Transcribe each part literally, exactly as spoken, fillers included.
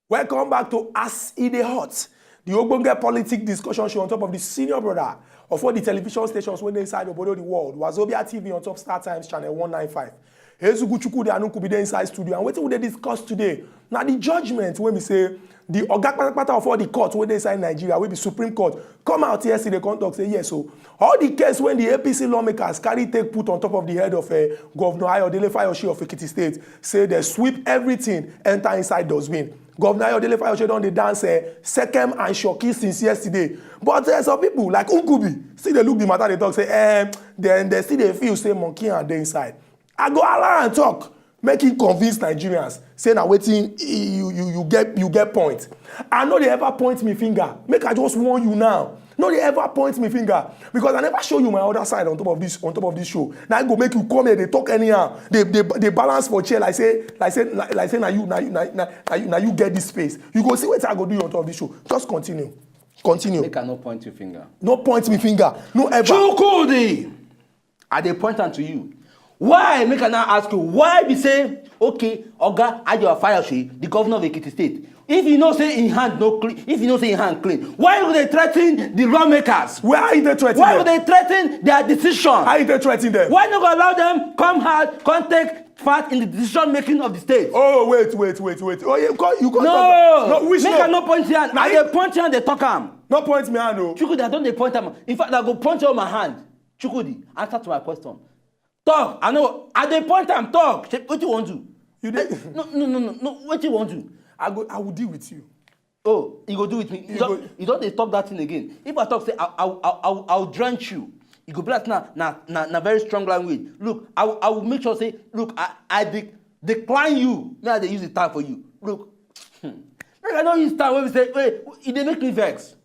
Welcome back to As E Dey Hot, the ogbonge politic discussion show on top of the senior brother of all the television stations wey dey inside obodo the world, Wazobia T V on top Star Times channel one nine five. Ezugu Chukwudi Anukubi dey inside studio, and wetin we dey discuss today na the judgment wey be say the oga patapata of all the court wey dey inside Nigeria, wey be Supreme Court, come out yesterday come talk say yes, so all the case wey the A P C lawmakers carry take put on top of the head of uh, Governor Ayodele Fayoshe of Ekiti State, say they sweep everything, enter inside dustbin. Governor Ayodele Fayoshe don dey dance uh, Sekem and Shoki since yesterday. But uh, some people like Nkubi still dey look the matter, dey talk say eh, then they still dey feel say monkey and dey inside. I go allow am talk, make him convince Nigerians say na wetin you you you get you get point. I no dey ever point me finger, make I just warn you now. No dey ever point me finger, because I never show you my other side on top of this on top of this show. Na go make you come here dey talk anyhow, dey dey dey balance for chair like say like say like say na you na you na na na you na you get this space. You go see wetin I go do you on top of this show. Just continue, continue. Make I no point you finger. No point me finger, no ever. Chukwudi, I dey point am to you. Why, make I now ask you, why be say, okay, Oga Ayo Fayoshe, the governor of Ekiti State, if you know say in hand no clean, if you know say in hand clean, why you dey threaten the lawmakers? Where are you dey threaten Why you them? Dey threaten their decision? How you dey threaten them? Why no go allow them come hard, come take part in the decision making of the state? Oh, wait, wait, wait, wait. Oh, you call you call No, no, which make no? I no point hand. Na I you- dey point hand, dey talk am. No point me hand o. Chukwudi, I don dey point am. In fact, I go point you on my hand. Chukwudi, answer to my question. Talk. I know. I dey point am. Talk. Shey, wetin you wan do? You dey. No, no, no, no, no. Wetin you wan do? I go. I will deal with you. Oh, you go do with me. You You don, go- you don dey talk that thing again. If I talk say I, I, I, I, I will drench you, you go be like na na na na very strong language. Look, I, will- I will make sure say look I, I de- decline you. Now they use the time for you. Look, hmm. Make I no use time when we say wait, e dey make me vex.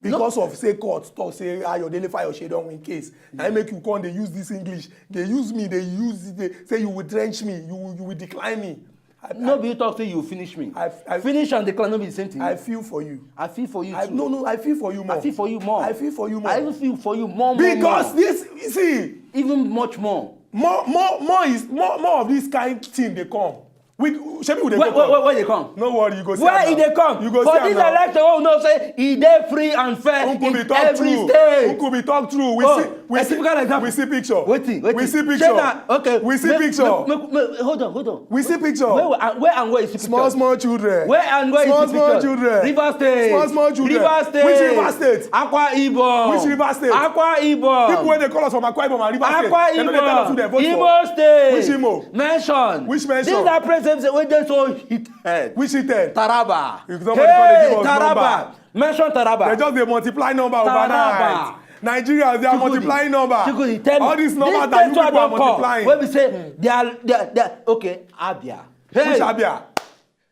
Because of say court talk say Ayodele Fayoshe don win case, na im make you come dey use this English, dey use me, dey use dey say you will drench me, you will you will decline me. I, No I, be you talk say you finish me. I, I, Finish and decline no be the same thing. I feel for you. I feel for you I, too. No, no, I feel for you more. I feel for you more. I feel for you more. I even feel for you more, more, Because more. This, you see, Even much more. More, more, more is more, more of this kind thing dey come. We shebi we dey Where, go where, come. Where, where they come? No worry, you go see Where am e now. Dey come? You go For see am this now. Election, we know say e dey free and fair Uncle in be talk every true. State. Uncle be talk true. We Oh, see, we a see, typical example. We see picture. Wetin? Wetin? We see Say picture. Na, okay. We see Make, picture. Make, make, make, hold on, hold on. We see picture. Where, where, and where you see picture? Small, small children. Where and where Small, you see small picture? Children. Rivers State. Small, small children. Rivers State. Which Rivers State? Akwa Ibom. Which Rivers State? Akwa Ibom. People wey dey call us from Akwa Ibom and Rivers State, Akwa they no dey tell us who Ibom. They vote Imo for. State. Which Imo? Mention. Which mention? These are places wey dey so heated. Which heated? Taraba. If somebody come dey Hey, give us Taraba. Number. Mention Taraba. They just dey multiply number Taraba. Overnight. Nigerians, they are Chukwudi. Multiplying number. Chukwudi, tell me. All these numbers that you people are multiplying. Wey be say they are, they are, they are, okay, Abia. Hey. Which Abia?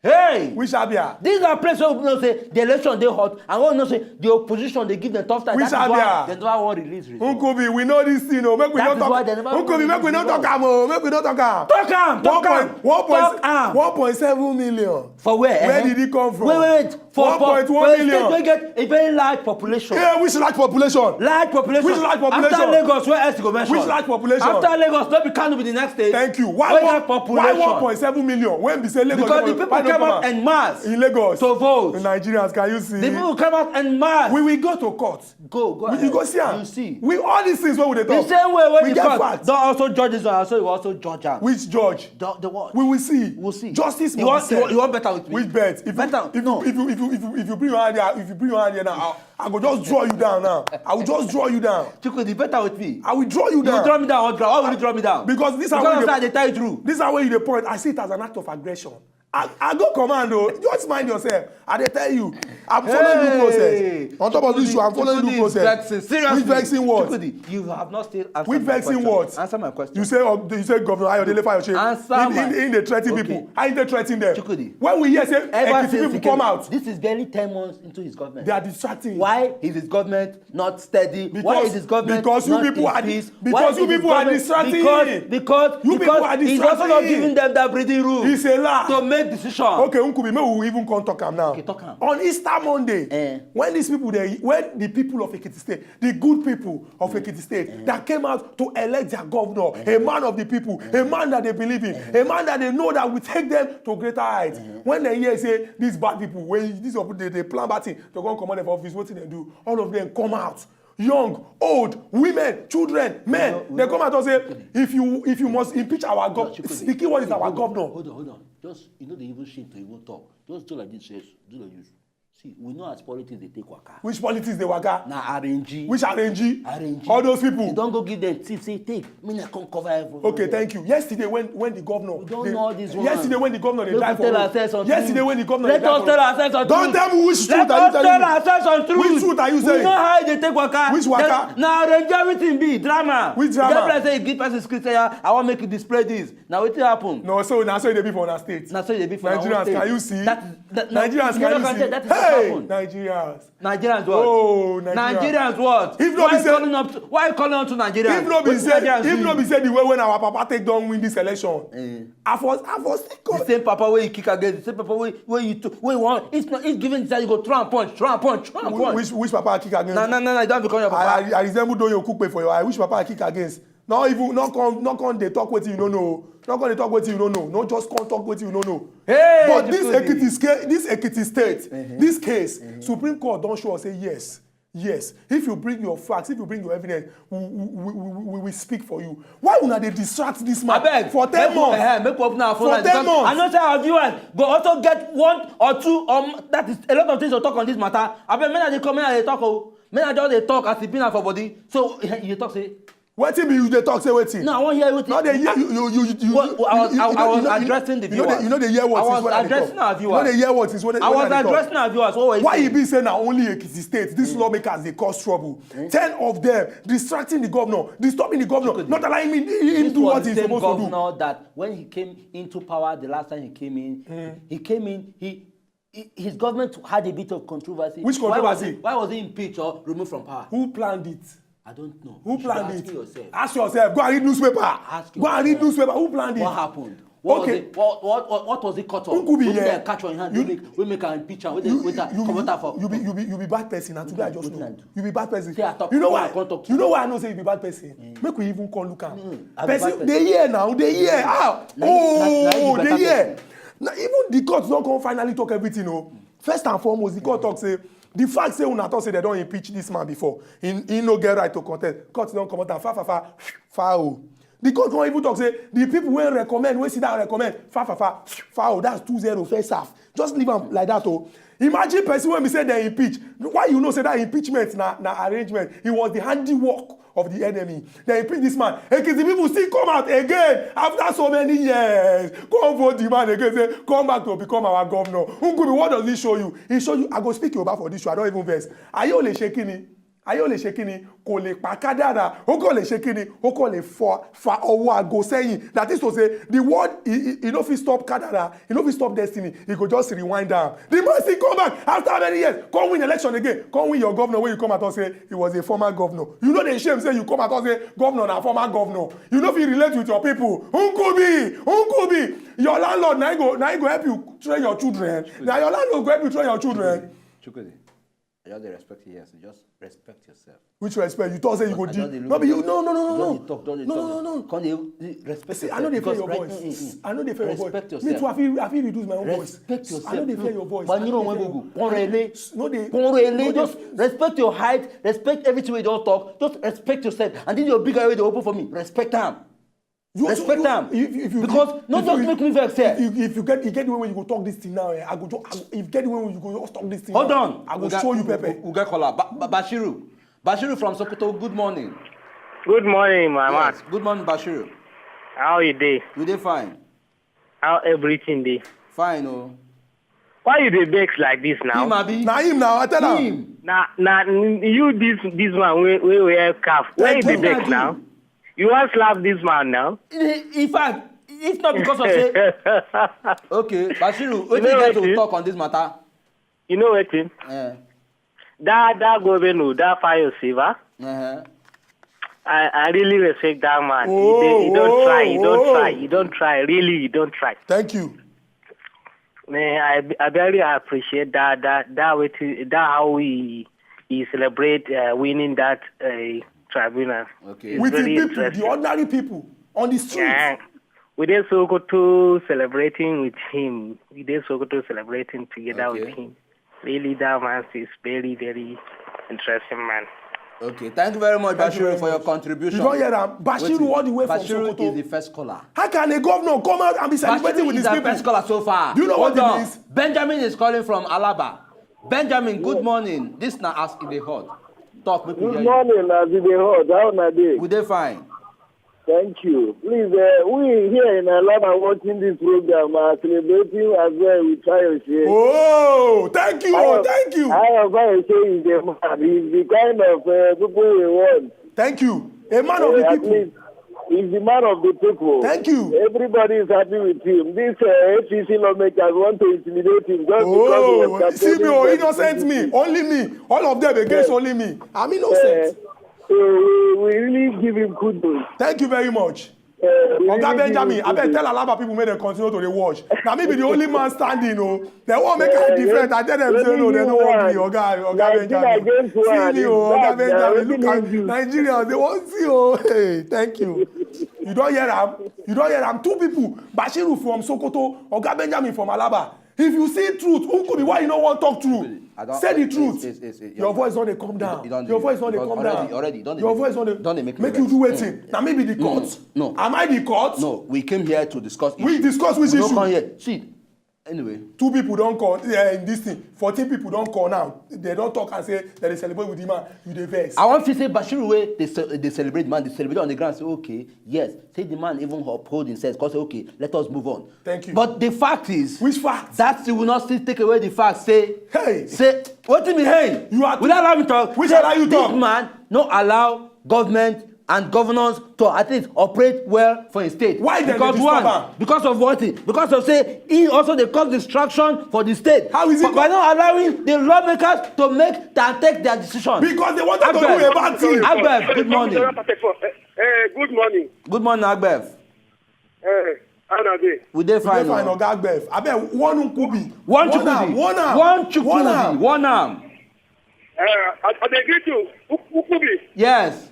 Hey. Which Abia? These are places where we know say the election dey hot and we know say the opposition dey give them tough time. Which Abia? That is why they never wan release results. Nkubi, we know this thing o. Make we not talk. That is why they never Nkubi, make we not talk am o. Make we not talk am. Talk am. Talk am. One point, one point seven million. For where? Where did it come from? Wait, wait, wait. For, for, for a state wey get a very large population. Yeah, which large population? Large population. Which large population? After Lagos, where else you go mention? Which large population? After Lagos, no be Kano be the next state. Thank you. Why Where one, that population? Why one point seven million? When be say Lagos Because the people come out en masse in Lagos to vote. Nigerians, can you see? The people come out en masse. We will go to court. Go, go We, ahead. You go see am. You see. We all these things wey we dey The talk. Same way when we the get court facts. Don also judge this one, also you also judge am. Which judge? The, the what? We will see. We'll see. Justice You must want, be you, served. Want, you want better with me? Which bet? If Better? You, if, No. You, if, you, if, you, if, you, if you bring your hand here, if you bring your hand here now, I, I go just draw you down now. I will just draw you down. Chukwudi, better with me. I will draw you You down. Draw me down. What draw? Why will you draw me down? Because this Because are where I you dey, dey tell you true. This are where you dey point. I see it as an act of aggression. I, I go command o. Just mind yourself. I dey tell you. I'm following due process. Hey. On top of this show, I'm following due process. Chukwudi is vexing. Seriously. Which vexing what? Chukwudi, you have not still answered Which my vexing question. What? Answer my question. You say, um, you say Governor Ayodele Fayoshe. Answer In, in, my in the threaten Okay. People. How you dey threaten them? Chukwudi. When we hear say Ever Ekiti since people he come came, out, this is barely ten months into his government. They are distracting. Why is his government not steady? Because, Why is his government because you not people in are peace? Because Why you is his people are government distracting Because, him. because, You people because are he's also not distracting him. Giving them that breathing room It's a lie. To make Decision. Okay, Nkubi, make we even come talk am now. Okay, talk am. On Easter Monday, eh, when these people, they, when the people of Ekiti State, the good people of Ekiti State, eh, that came out to elect their governor, eh, a man of the people, eh, a man that they believe in, eh, a man that they know that will take them to greater heights. Eh. When they hear say these bad people, when these people they, they plan bad thing, they go comot them for office. What they do? All of them come out. Young, old, women, children, men, they come out and say, if you if you must impeach our governor, the key word is our governor. Hold on, hold on. Just, you know, they even shame to even talk. Just do like this, yes, do like this. See, we know as politics they take waka. Which politics they waka? Na arrange. Which arrange? Arrange. All those people. You don't go give them tips, say, take, me na come cover everyone. Okay, thank you. Yesterday when when the governor, we don't know all this one. Yesterday when the governor they drive for road. Yesterday when the governor they drive for road. Let us tell ourselves on truth. Don't tell me which truth are you telling me? Let us tell ourselves on truth. Which truth are you saying? We know how they take waka. Which waka? Na arrange everything be drama. Which drama? That person say give person script say, "Ah, I want make you display this." Now wetin happen? No, so na so e dey be for una state. Na so e dey be for our state. Nigerians, can you see? That, that, Nigerians, can you see? Hey, Nigerians. Nigerians what? Oh, Nigerians. Nigerians what? If no be say, why calling up to, why calling on to Nigerians? If no be say, if no be say the way when our papa take don win this election, eh, I for, I for still call. The same papa wey you kick against, the same papa wey, wey you to, wey you want. If not, if given desire, you go throw am punch, throw am punch, throw am punch. Which, which papa I kick against? Na, na, na, na, you don become your papa. I, I, I resemble Doyin Okupe for your eye. Which papa I kick against? No, even no come, no come dey talk wetin you no know. No come dey talk wetin you no know. No just come talk wetin you no know. Hey, but this Ekiti sca-, this Ekiti state, this case, Supreme Court don show us say yes, yes. If you bring your facts, if you bring your evidence, we we we we, we will speak for you. Why una dey distract this man? Abeg, for ten months? Make we open our phone line because I know say our viewers go also get one or two, um, that is a lot of things to talk on this matter. Abeg, make una dey come, make una dey talk o. Make una just dey talk as e be na for body. So you dey talk say Wetin be you dey talk say wetin? No, I wan hear wetin. No dey hear you, you, you, you, you, what, I was, you, you, I, you, I you was know, you, addressing the viewers. You know dey, you know dey hear what is what I dey talk. I was addressing our viewers. You know dey hear what is what I dey talk. I was addressing our viewers. What were you saying? Why e be say na only Ekiti State these lawmakers dey cause trouble? Eh? Ten of them distracting the governor, disturbing the governor, not allowing him, him do what he's supposed to do. This was the same governor that when he came into power the last time he came in, he came in, he He, his government had a bit of controversy. Which controversy? Why was he, why was he impeached or removed from power? Who planned it? I don't know. Who planned it? You should ask yourself. Ask yourself. Go and read newspaper. Ask yourself. Go and read newspaper. Who planned it? What happened? What was it? What, what, what, what was it cut off? Who could be here? Wetin dem catch for him hand? You, wey make, wey make am impeach am? Wey dem, you, wey dem comot am for? You be, you be, you be bad person, and today I just know. You be bad person. You know why? You know why I know say you be bad person? Make we even come look am. Person dey here now, dey here. Ah, oh, dey here. Na even the court don come finally talk everything o. First and foremost, the court talk say the fact say una talk say dem don impeach this man before, he, he no get right to contest. Court don comot am, fa, fa, fa, fa o. The court come even talk say the people wey recommend, wey sit down recommend, fa, fa, fa, fa o. That's two zero first half. Just leave am like that o. Imagine person wey be say dem impeach. Why you know say that impeachment na, na arrangement? It was the handiwork of the enemy. Dem impeach this man. Ekiti people still come out again after so many years. Come vote the man again. Say, come back to become our governor. Nkubi, what does he show you? He show you, I go speak Yoruba for this show. I don't even vex. Ayé ò lè ṣe kí ni? Ayé ò lè ṣe kí ni? Kò lè pa kádàrá. Ó kàn lè ṣe kí ni? Ó kàn lè fọ, fa ọwọ́ aago sẹ́yìn. That is to say, the world, he, he, he no fit stop kádàrá. You no fit stop destiny. You go just rewind am. The man still come back after many years. Come win election again. Come win your governor wey you come out and say he was a former governor. You no dey shame say you come out and say governor na former governor. You no fit relate with your people. Nkubi, Nkubi, your landlord na him go, na him go help you train your children. Na your landlord go help you train your children. Chukwudi, I just dey respect you here, so just respect yourself. Which respect? You talk say you go deal. No be you. No, no, no, no, no. Don't dey talk, don't dey talk. No, no, no, no. Come dey respect yourself. See, I no dey fear your voice. I no dey fear your voice. Respect yourself. Me too, I fit, I fit reduce my own voice. Respect yourself. I no dey fear your voice. But you know when we go, no dey, no dey, just respect your height, respect everything wey you don talk. Just respect yourself. And this your big eye wey dey open for me, respect am. Respect am. Because no just make me vex here. If you, if you get, you get the way when you go talk this thing now, eh, I go just, I go, if you get the way when you go just talk this thing now, I go show you pepper. We get caller. Ba-, Ba-, Bashiru. Bashiru from Sokoto, good morning. Good morning, my man. Yes, good morning, Bashiru. How you dey? We dey fine. How everything dey? Fine o. Why you dey vex like this now? Him abi? Na him now, I tell am. Him. Na, na you this, this man wey, wey wear scarf. Why you dey vex now? You wan slap this man now? In, in fact, if not because of say, okay, Bashiru, wetin you get to talk on this matter? You know wetin? Eh. That, that governor, that Fayose, ba? Uh-huh. I, I really respect that man. He dey, he don try, he don try, he don try. Really, he don try. Thank you. Man, I, I very appreciate that that that way to, that how we he celebrate uh, winning that uh, tribunal. Okay. It's With the very people, the interesting. Ordinary people on the street. Yeah. We dey Sokoto celebrating with him. We dey Sokoto celebrating together Okay. with him. Really, that man is very, very interesting man. Okay, thank you very much, Thank you Bashiru, very for your much. contribution. You don hear am? Bashiru Wetin? All the way from Bashiru Sokoto. Is the first caller. How can a governor come out and be celebrating Bashiru with is these the people? First caller so far. Do you know what Hold it on. means? Benjamin is calling from Alaba. Benjamin, good morning. This na as e dey hot. Talk, make we Good hear you. Morning, as e dey hot. How una dey? We dey fine. Thank you. Please, uh, we here in Alaba watching this program are celebrating as well with Fayose. Oh, thank you, oh, Ayo- thank you. Ayo Fayose is the man. He's the kind of uh, people we want. Thank you. A man of the Uh, at people. least he's the man of the people. Thank you. Everybody is happy with him. These uh, A P C lawmakers want to intimidate him just because he Oh, was see me, oh, campaigning innocent for me, the only me. All of them against Yeah. only me. I'm Uh, innocent. so we, we really give him kudos. Thank you very much. Uh, we Oga really give Benjamin, him I beg kudos. tell Alaba people make dem continue to dey watch. Na me be the only man standing o. Dem wan make I Eh, different. I tell dem say no, dem no wan gree. Oga, Oga Nineteen Benjamin. against one. See me o, Oga It's bad, Benjamin. na Look at wetin you do? Nigerians, dem wan see o. Hey, thank you. You don hear am? You don hear am? Two people, Bashiru from Sokoto, Oga Benjamin from Alaba. If you see truth, Nkubi, why you no wan talk true? I don't- Say the it's- truth. it's- it's- it's- Your voice don dey come You down. don- you don Your dey- voice don dey because come already- down. already, you don dey Your make- voice don dey don dey make make me you do vex. wetin? Na me be the court. No. Am I the court? No, we came here to discuss. We issue. discuss which We no issue? Come here. See, anyway. Two people don call uh, in this thing. Fourteen people don call now. They don talk and say dem dey celebrate with the man. You dey vex. I wan feel say Bashiru wey dey ce- dey celebrate, man, dey celebrate on the ground, say okay, yes, say the man even uphold himself, come say okay, let us move on. Thank you. But the fact is, Which fact? That still will not still take away the fact say, Hey. Say wetin be hey? You are Will allow me talk? Which Say allow you this talk? Man no allow government and governors to at least operate well for a state. Why dem dey Because disturb one, am? Because of one thing, because of say he also dey cause distraction for the state. How is it But by not allowing the lawmakers to make and take their decision. Because they wanted to Agbef. do a bad thing. Agbef, good morning. Uh, good morning. Good morning, Agbef. Uh, how una dey? We dey Fine, fine. fine, Oh. Oga Agbef. Abeg, one Nkubi. One One arm, Chukwudi. one arm, One one Chukwudi. arm. One arm. Uh, I, I dey greet you. Ukubi, Yes.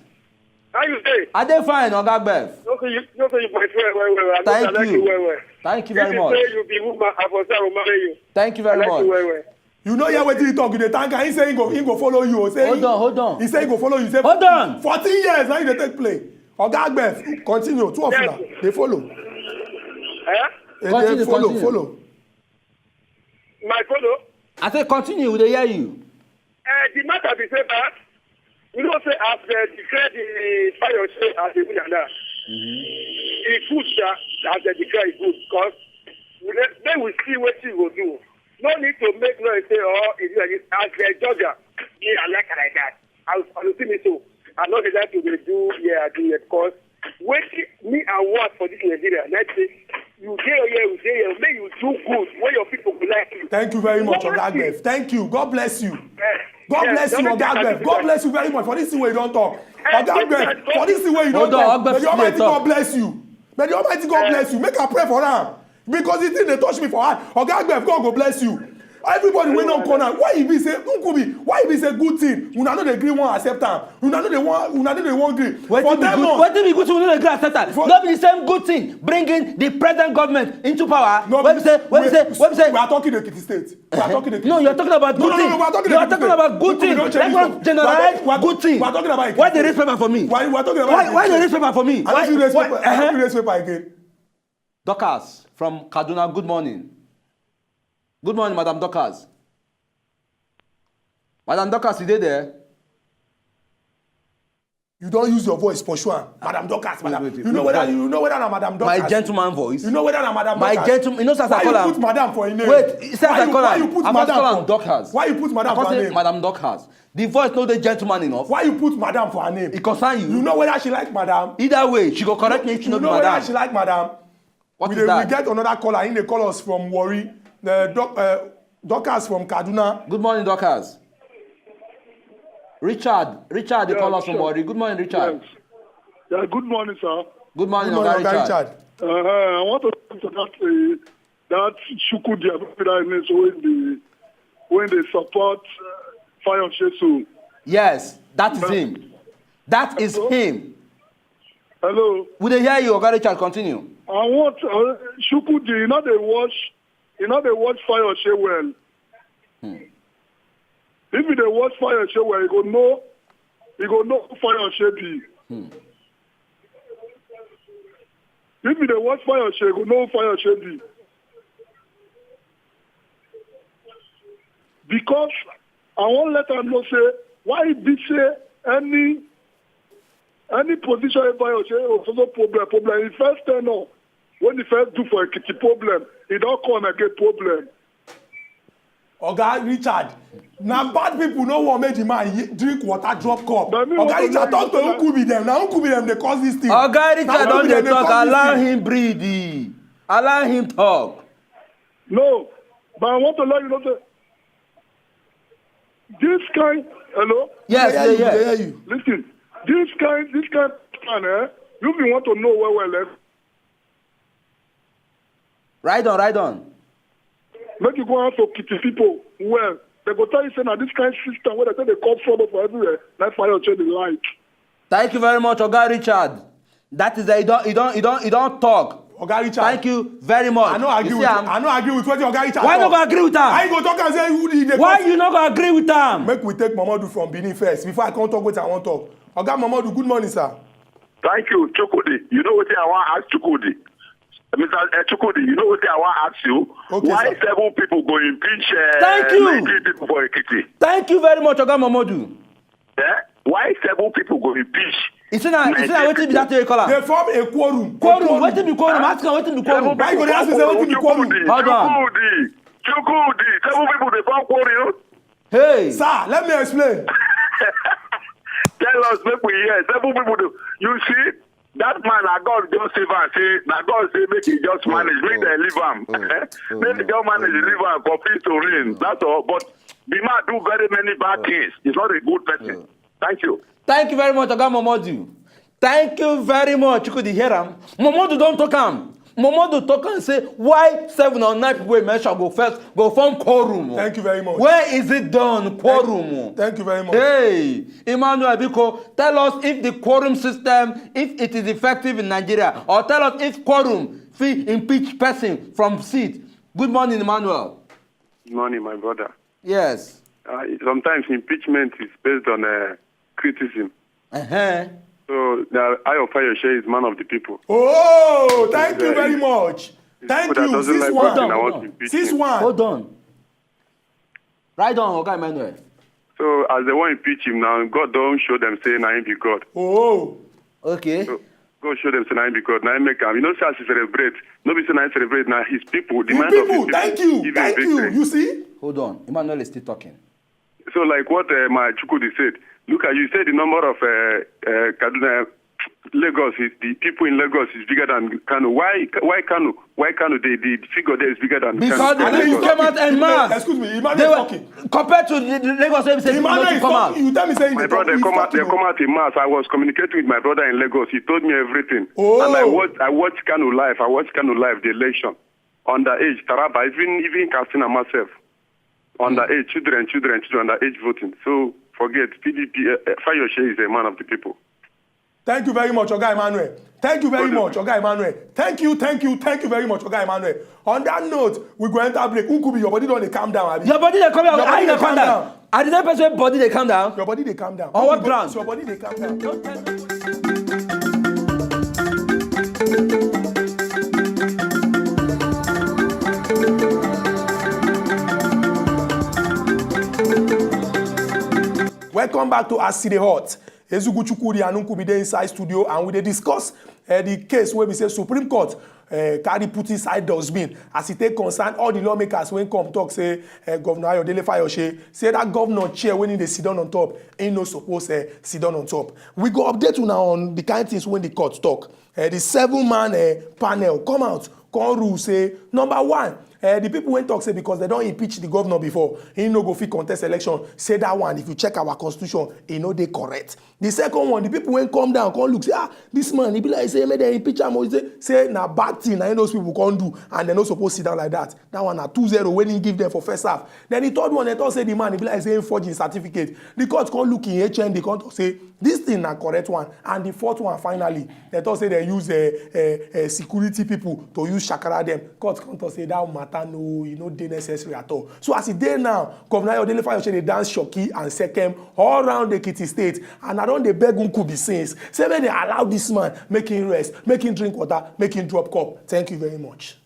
How you dey? I dey fine, Oga Agbef. No say you, no say you my friend well well. I, Thank I like you. you well well. Thank you If very you much. Say you be woman, I for say I will marry you. Thank you I very like much. You well well. You know hear wetin he talk. You dey thank am. He say he go he go follow you. Say Hold on, hold on. He say he go follow you. Say Hold on. Fourteen years now you dey take play. Oga Agbef, continue. Two of una dey follow. Eh? Dey Continue, follow, continue. Follow. My follow. I say continue, we dey hear you. Uh, the matter be say that you know say as the declare the fire say as the winner now, e good sha as the declare e good because then we see wetin you go do. No need to make noise say oh e do like this as the judge am. Me I like am like that. I will I will see me so I no dey like to dey do here I do here because wetin me I want for this Nigeria na say you dey here you dey here make you do good wey your people go like you. Thank you very much, One Oga thing- Agbef. Thank you. God bless you. Eh, God yeah, bless you, the only Oga thing I can Agbef. do God is bless you very much for this thing wey you don talk. Eh, Oga Agbef, eh, for this thing wey you don Hold on, talk, Agbef may the Almighty still God talk. Bless you. May the Almighty God Eh. Bless you. Make I pray for am because the thing dey touch me for heart. Oga Agbef, God go bless you. Everybody wey don call now, why e be say Nkubi, why e be say good thing una no dey gree wan accept am, una no dey wan una no dey wan gree for Wetin be ten good? Months. Wetin be good thing we no dey gree accept am? For- No be the same good thing bringing the present government into power. No, Wey be say, wey be say, wey be say. We are talking Ekiti State. We are talking Ekiti No, you're State. talking about No, good no, thing. no, we are talking You're Ekiti talking State. About good We thing. don't change Let's it. not generalize We are talking- good thing. We are talking about Ekiti Why State. they raise paper for me? Why, we are talking about Why, Ekiti why they State. raise paper for me? I don't Why, feel raise why, paper. I don't uh-huh. feel raise paper again. Dorcas from Kaduna, good morning. Good morning, Madam Dorcas. Madam Dorcas, you dey there? You don use your voice pursue am, Madam Dorcas, Madam. Wait, wait, You know wait, whether wait. You know whether na Madam Dorcas. My gentleman voice. You know whether na Madam My Dorcas. Gentleman, you know, as I Why call you am. Put Madam for her name? Wait, you see as Why I you- call why am. You put I first Madam call am for- Dorcas. Why you put Madam I for first her say name? Madam Dorcas. The voice no dey gentleman enough. Why you put Madam for her name? It concern you. You know whether she like Madam. Either way, she go correct me if she You no be know whether Madam. She like Madam. What we, is dey- that? We get another caller. He dey call us from Warri. The doc, uh, Dorcas from Kaduna. Good morning, Dorcas. Richard, Richard, they Yeah, call us from Richard. Warri. Good morning, Richard. Yes. Yeah, good morning, sir. Good morning, Good morning, Oga Oga Richard. Richard. Uh, I want to talk to that uh, That Chukwudi, I don't know that name, so when they, when they support uh, Fayose, so Yes, that is him. That is Hello? him. Hello, We dey hear you, Oga Richard, continue. I want uh, Chukwudi, you know they watch, you know they watch Fayose well. If you dey watch Fayose well, you go know, you go know who Fayose be. If you dey watch Fayose, you go know who Fayose be. Because I wan let am know say why e be say any any position wey Fayose, oh, so so problem, problem, e first turn up when e first do for Ekiti, problem, e don come again, problem. Oga Richard, na bad people no wan make the man yi- drink water, drop cup. Na me Oga want to Richard, know talk to you. Who be them? Na who be them dey cause this thing? Oga Na Richard who don be dey them dey talk. cause this Allow thing? Him breathe. Allow him talk. No, but I want to let you know say this kind, hello? Yes, Dey hear yeah, you, dey yeah. hear you. Listen, this kind, this kind plan, eh? You be want to know well, well, eh? Ride on, ride on. Make you go out to Ekiti people well. They go tell you say na this kind system where they say they call trouble for everywhere. That's why you change the light. Thank you very much, Oga Richard. That is, you don't, you don't, you don't, you don't talk. Oga Richard, Thank you very much. I no agree You with see am? I no agree with wetin Oga Richard Why talk. No go agree with How am? You go talk and say who dey Why cause- You no go agree with am? Make we take Momodu from Benin first before I come talk wetin I wan talk. Oga Momodu, good morning, sir. Thank you, Chukwudi. You know what I want to ask Chukwudi? Mister Uh, Chukwudi, you know what I want to ask you? Okay, Why sir. Seven people go impeach uh, Thank you. Nineteen people for Ekiti? Thank you very much, Oga Momodu. Eh? Why seven people go impeach? You see now, you see now, wetin be that thing you call They am? Form a quorum. Quorum, wetin be quorum? Ask am wetin be quorum. Why you go dey ask me say wetin be quorum? Hold on. Chukwudi, Chukwudi, seven people dey form quorum. Hey. Sir, let me explain. Tell us, make we hear. Seven people do. You see, that man, na God just save am. Say, na God say make he just manage, make dem leave am. Eh? Make dem just manage, leave am for peace to reign. That's all. But the man do very many bad things. He's not a good person. Thank you. Thank you very much, Oga Momodu. Thank you very much. You could hear am. Momodu don talk am. Momodu talk am say why seven or nine people wey mention go first go form quorum. Thank you very much. Where is it done? Quorum. Thank you very much. Hey, Emmanuel Biko, tell us if the quorum system, if it is effective in Nigeria, or tell us if quorum fit impeach person from seat. Good morning, Emmanuel. Good morning, my brother. Yes. Uh, sometimes impeachment is based on uh, criticism. Uh-huh. So the Ayo Fayoshe is man of the people. Oh, thank you very much. Thank People that you. doesn't Six like one. person, I Hold want on. to impeach Six him. one. Hold on. Right on, Oga Emmanuel. So as they want to impeach him now, God don't show them say na him be God. Oh. Okay. So God show them say na him be God. Na him make am. You know, say as he celebrate, no be say na him celebrate. Na his people, the His mind of his people, people, thank you, give him thank you. victory. You see? Hold on. Emmanuel is still talking. So like what uh, my Chukwudi said, look at you said the number of uh, uh, Kaduna, Lagos is the people in Lagos is bigger than Kano. Why why Kano? Why Kano? The, the figure there is bigger than Because Kano. the people came out en masse. Excuse me, Emmanuel They is were talking. Compared to the the Lagos, they say Emmanuel not to is come out. talking. You tell me say My brother, come out. They come out in mass. I was communicating with my brother in Lagos. He told me everything. Oh. And I watched. I watched Kano live. I watched Kano live. The election, underage, Taraba, even even Katsina myself, underage, children, children, children, underage voting. So forget P D P. Uh, uh, Fayoshe is a man of the people. Thank you very much, Oga Emmanuel. Thank you very much, Oga Emmanuel. Thank you, thank you, thank you very much, Oga Emmanuel. On that note, we go enter break. Who could be your body don't dey calm down, abi? Your body dey come down. Your How body you dey dey calm calm down? Down. I dey tell person body dey calm down. Your body dey calm down. On what Who be- ground? Your body dey calm down. Welcome back to As E Dey Hot. Ezugu Chukwudi and Nkubi dey inside studio and we dey discuss uh, the case wey be say Supreme Court uh, carry put inside dustbin as e take concern all the lawmakers wey come talk say uh, Governor Ayodele Fayoshe say that governor chair wey he dey sit down on top, he no suppose uh, sit down on top. We go update una on the kind things wey the court talk. Uh, the seven-man uh, panel come out come rule say number one, Uh, the people wey talk say because they don impeach the governor before, he no go fit contest election. Say that one, if you check our constitution, e no dey correct. The second one, the people wey come down come look say, ah, this man, e be like say make dem impeach am o. Say, say na bad thing na him those people come do, and dem no suppose sit down like that. That one na two zero wey he give them for first half. Then the third one, dem talk say the man, e be like say he forge him certificate. The court come look him H N D, come talk say this thing na correct one. And the fourth one, finally, dem talk say dem use uh, uh, uh, security people to use shakara them. Court come talk say that matter no, e no dey necessary at all. So as e dey now, Governor Ayodele Fayose dey dance shoki and sekem all round Ekiti State, and I don dey beg Nkubi since, say make dem allow this man, make him rest, make him drink water, make him drop cup. Thank you very much.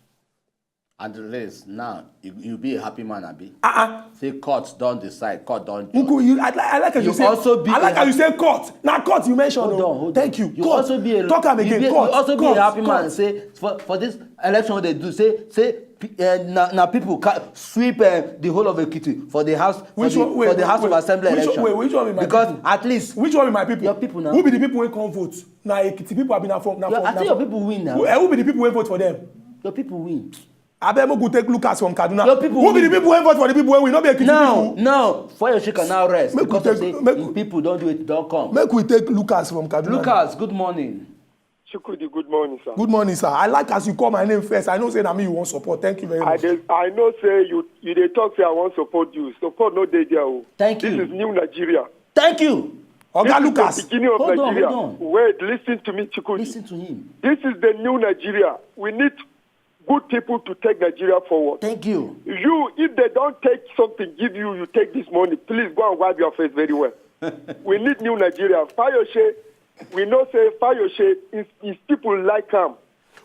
And the rest now, you, you be a happy man, abi? Ah, Say court don decide, court don. Nku, you, I, I like as you, You say, also be I like a as you say court. Na court you mention. Hold o. on, hold Thank on. You. You Court. Also be a, Talk am you again. Be, Court. You also be Court. a happy man. Court. Say for, for this election they do, say say uh, na, na people ca- sweep uh, the whole of Ekiti for the house for Which the, one? Wait, for the wait, House wait. of Assembly Which, election. Wait, which one be my Because people? At least Which one be my people? Your people now. Who be the people wey come vote? Na Ekiti people abi na from na Your, from. I Na think from your people win now. Who, eh, who be the people wey vote for them? Your people win. Abeg, make we take Lucas from Kaduna. Your people Who be the win. People wey vote for the people wey win? No be Ekiti Now, people. Now, Fayose can now rest Make we because of take- say make- him people don do it, don come. Make we take Lucas from Kaduna. Lucas, good morning. Chukwudi, good morning, sir. Good morning, sir. I like as you call my name first. I know say na me you wan support. Thank you very I much. dey, I know say you you dey talk say I wan support you. Support no dey there o. Thank This you. Is new Nigeria. Thank you. Oga This is Lucas. The beginning of Hold on, Nigeria. Hold on. Wait, listen to me, Chukwudi. Listen to him. This is the new Nigeria. We need good people to take Nigeria forward. Thank you. You, if they don't take something, give you, you take this money. Please go and wipe your face very well. We need new Nigeria. Fayose, we know say Fayose, his, his people like him.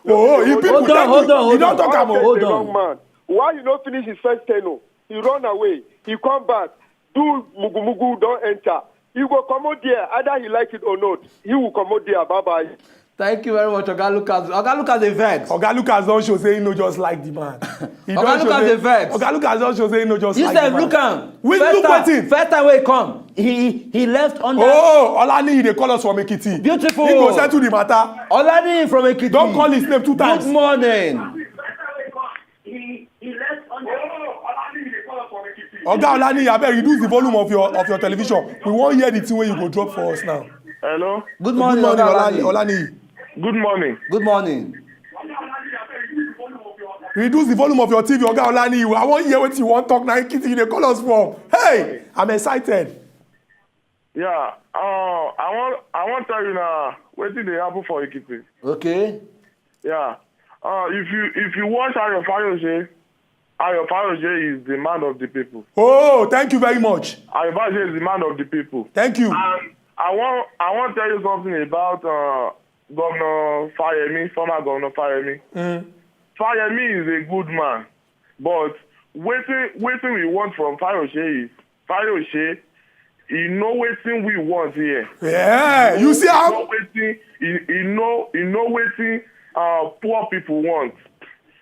Oh, his people Hold on, thank hold you. on, hold You don on. talk am Fayose o. Hold is the on. Wrong man. Why you no finish his first tenure? He run away. He come back. Do mugu mugu don enter. He go comot there. Either he like it or not, he will comot there. Bye bye. Thank you very much, Oga Lucas. Oga Lucas dey vex. Oga Lucas don show say he no just like the man. He Oga don show Lucas say- dey vex. Oga Lucas don show say he no just You like the sef man. Look am. We First look time, wetin? First time wey he come, he he left under. Oh, Olaniyi dey call us from Ekiti. Beautiful. He go settle the matter. Olaniyi from Ekiti. Don call his name two times. Good morning. Oga Olaniyi, abeg reduce the volume of your of your television. We wan hear the thing wey you go drop for us now. Hello. Good morning, Good morning, Oga Olani- Olaniyi. Olaniyi. Good morning. Good morning. Reduce the volume of your T V, Oga Olaniyi. I wan hear wetin you wan talk na Ekiti you dey call us from. Hey, I'm excited. Yeah. Uh, I want I want tell you now wetin dey happen for Ekiti. Okay. Yeah. Uh, if you if you watch Ayo Fayose, Ayo Fayose is the man of the people. Oh, thank you very much. Ayo Fayose is the man of the people. Thank you. And I want I want tell you something about uh, Governor Fayemi, former Governor Fayemi. Mm. Fayemi is a good man, but wetin wetin we want from Fayose is Fayose, he know wetin we want here. Yeah, you see He how know wetin he, he know he know wetin uh, poor people want.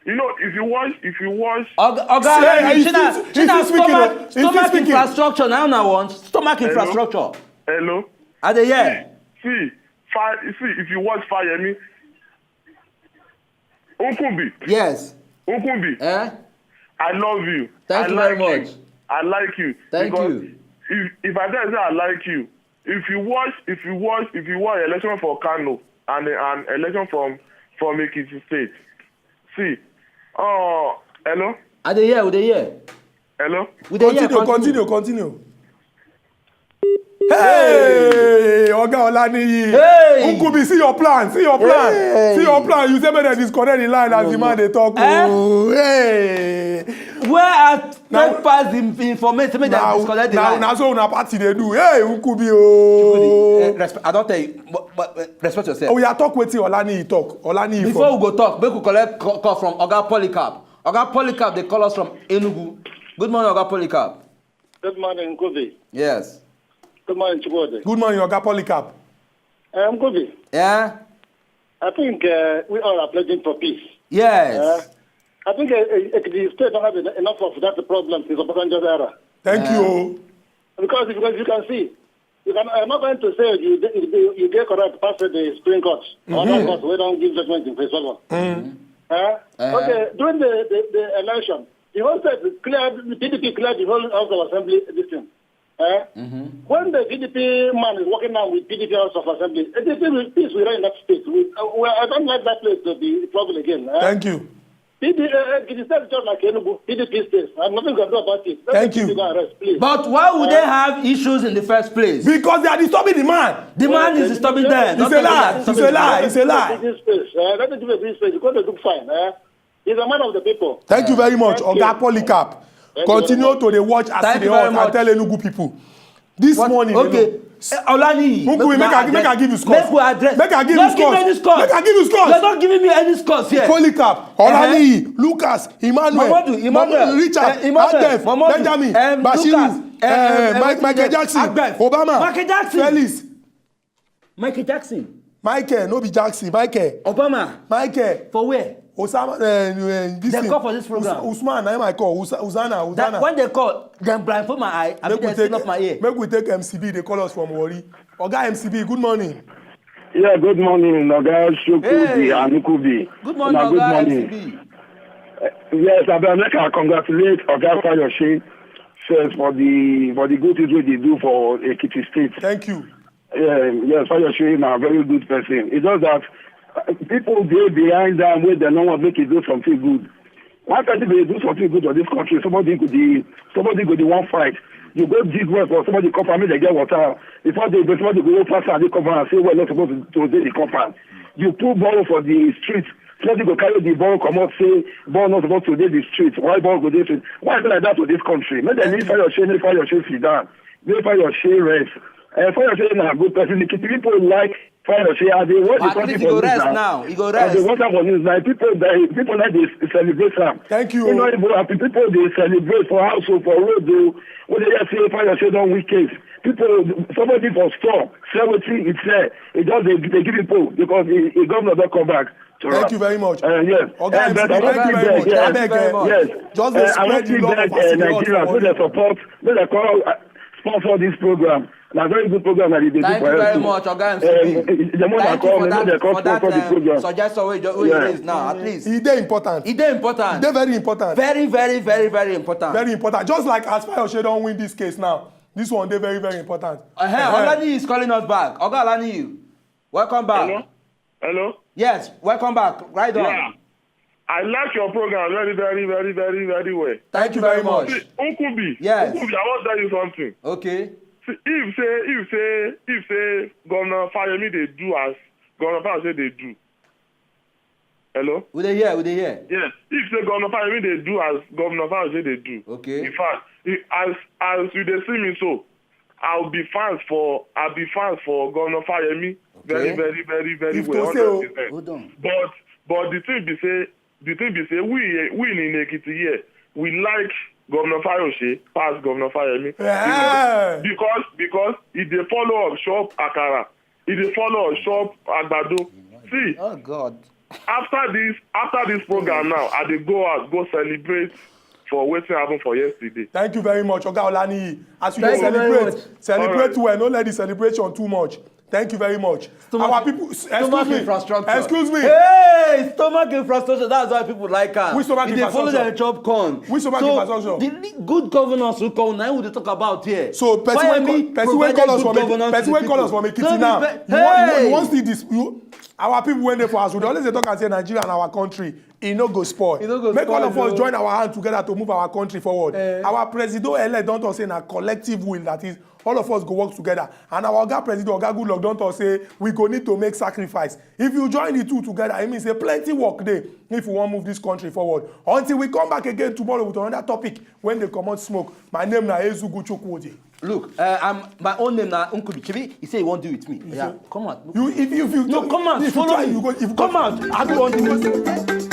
You know, if you watch if you watch Oga, Oga See, Olaniyi, he's shey na still- shey na he's still speaking, stomach he's still stomach speaking. Infrastructure na una want stomach Hello? Infrastructure. Hello, I dey hear. See, fi, see if you watch Fayemi, Nkumbi, Yes. Nkumbi, Eh? I love you. Thank I you like very you. Much. I like you. Thank Because you. If, if I tell you say I like you, if you watch, if you watch, if you watch election for Kano and an election from from Ekiti State, see, uh, hello, I dey hear. We dey hear. Hello. We dey hear. Continue, continue, continue. Hey, Oga Olaniyi. Hey. Nkubi, see your plan. See your plan. Hey. See your plan. You say make dem disconnect the line as the man dey talk. Eh? Oh, hey. Where I Now- take pass the information make dem Now, disconnect the now, line. Now so una party dey do. Hey, Nkubi Eh, oh. respe- I don tell you, but, but uh, respect yourself. Oh, we are talk wetin Olaniyi talk. Olaniyi Before from. We go talk, make we collect call, call from Oga Polycarp. Oga Polycarp dey call us from Enugu. Good morning, Oga Polycarp. Good morning, Nkubi. Yes. Good morning, Chukwudi. Good morning, Oga Polycarp. Um, Nkubi, Yeah. I think uh, we all are pledging for peace. Yes. Uh, I think uh, uh, the state don't have en- enough of that problem since Obasanjo's era. Thank Yeah. you. Oh. Because if, because you can see, you can, I'm not going to say you you, you get correct past the Supreme Court or other courts we don't give judgment in favor. Eh? Uh-huh. Okay, during the, the, the election, the whole state cleared, the P D P cleared the whole House of Assembly, this thing. Eh? Mm-hmm. When the P D P man is working now with P D P House of Assembly, eh, the thing will, peace will reign in that state. We, uh, well, I don't like that place to be trouble again. Eh? Thank you. P D P, uh, it is just like Enugu, P D P states, and nothing you can do about it. Let Thank the P D P you. Go and rest, please. But why would they have issues in the first place? Because they are disturbing the man. The man is disturbing them. It's a lie. It's a lie. It's a lie. This place, uh, let me give you this place. Because they look fine. Eh? He's a man of the people. Thank you very much, Thank you. Oga Polycarp. Thank you very Continue much. to dey watch as Thank they you very hot and much. tell Enugu people. This What? morning, Okay. you know, Eh, Olani, Muku, make I, make I give you scores. Make we address. Make I give you Don't give me scores. any scores. Make I give you scores. You're not giving me any scores here. Polycarp, Uh-huh. Olani, Lucas, Emmanuel, Momodu, Emmanuel, Richard, eh, Emmanuel, Adef, Momodu, Benjamin, um, Bashiru, Lucas, eh, eh, eh, Mike, what's his Michael name? Jackson, Agbef. Obama, Michael Jackson. Felix. Michael Jackson. Michael, no be Jackson, Michael. Obama. Michael. For where? Osama, eh, eh, this They thing. call for this program. Us-, Usman, na him I call. Usa-, Usana, That Usana. when they call, then blindfold my eye, I Make mean, we they take, seal up my ear. make we take M C B, they call us from Warri. Oga M C B, good morning. Yeah, good morning, Oga Shukudi Hey. and Ukubi. Good morning, Una good Oga morning. M C B. Eh, yes, I beg make I congratulate Oga Fayose first for the, for the good things wey they do for Ekiti State. Thank you. Yeah, yes, Fayose na very good person. It's just that, uh, people dey behind them wey dem no want make e do something good. Why can't they do something good for this country? Somebody go dey, somebody go dey wan fight. You go dig well for somebody compound, make dem get water. Before they, somebody go pass and they compound and say, "Well, not supposed to, to dey the compound." You put borrow for the street. Somebody go carry the borrow comot, say borrow not supposed to dey the street. Why borrow go dey street? Why be like that for this country? Make dem leave Fayose, make Fayose sit down. Make Fayose rest. Eh, Fayose na good person. The people like Fayose, as they watch the At country least he for go news rest now. now. He go As they rest. watch am for news now, people, they, people like dey celebrate am. Thank you. You know, even happy people dey celebrate for house o, for road o. When they hear say Fayose don win case, people, somebody for store, sell wetin e sell. E just dey, dey give people because e, e governor don come back. to Thank rap. you very much. Uh, yes. Oga Uh, M C B, but I want thank you to very beg, much. yes. Abeg, Thank you very eh, much. Yes. Just dey Uh, I spread want the to love beg of uh, Asidero Nigerians, so Authority. they support, so they call, uh, sponsor this program. Na very good program that they do Thank for you very us. much, Oga M C B. Um, the more Thank they you call, for the more that, they call for that sponsor the um, program. suggestion wey you just wey you Yeah. raised now. At least E dey important. e dey important. E dey very important. Very, very, very, very important. Very important. Just like as Fayose don win this case now, this one dey very, very important. Uh-huh. Uh-huh. Olani is calling us back. Oga Olani, welcome back. Hello? Hello? Yes, welcome back. Right on. Yeah. I like your program very, very, very, very, very well. Thank you very much. See, Uncle B, Yes. Uncle B, I want to tell you something. Okay. See, if say, if say, if say Governor Fayemi dey do as Governor Fayose dey do. Hello? We dey hear, we dey hear. Yes. If say Governor Fayemi dey do as Governor Fayose dey do. Okay. In fact, if, as as you dey see me so, I'll be fans for I'll be fans for Governor Fayemi very, Okay. very, very, very If well, to say, oh, hundred percent. Hold on. But but the thing be say the thing be say we we in Ekiti here, we like Governor Fayose pass Governor Fayemi. Yeah. Because because he dey follow up shop akara, he dey follow up shop agbado. See, Oh God. after this after this program now, I dey go out go celebrate for wetin happen for yesterday. Thank you very much, Oga Olaniyi. As you dey Thank you very celebrate, much. celebrate Alright. well. No let the celebration too much. Thank you very much. Stomach- Our people, stomach excuse me, infrastructure. excuse me. Hey, stomach infrastructure. That's why people like am. Which stomach If they follow infrastructure? their chop corn. Which stomach So, infrastructure? the good governance we call now we dey talk about here. So person Why wey am call, I person wey provided call us good from Ekiti, governance person to wey call us people? from Ekiti Don't now, be you wan, you wan, you wan hey! see this? You, our people wey dey for house, we dey always dey talk and say Nigeria na our country. E no go spoil. E no go Make all spoil, of us no. join our hand together to move our country forward. Eh. Our president elect don talk say na collective will that is all of us go work together. And our oga president, Oga Goodluck, don talk say we go need to make sacrifice. If you join the two together, e mean say plenty work dey if we wan move this country forward. Until we come back again tomorrow with another topic wey dey comot smoke. My name na Ezugu Chukwudi. Look, uh, I'm my own name na Nkubi. Chibi, he say he won't do with me. Yeah, come out. You if you if you No, come out. if you Follow try, me. you go if you Come go out. I don't want to.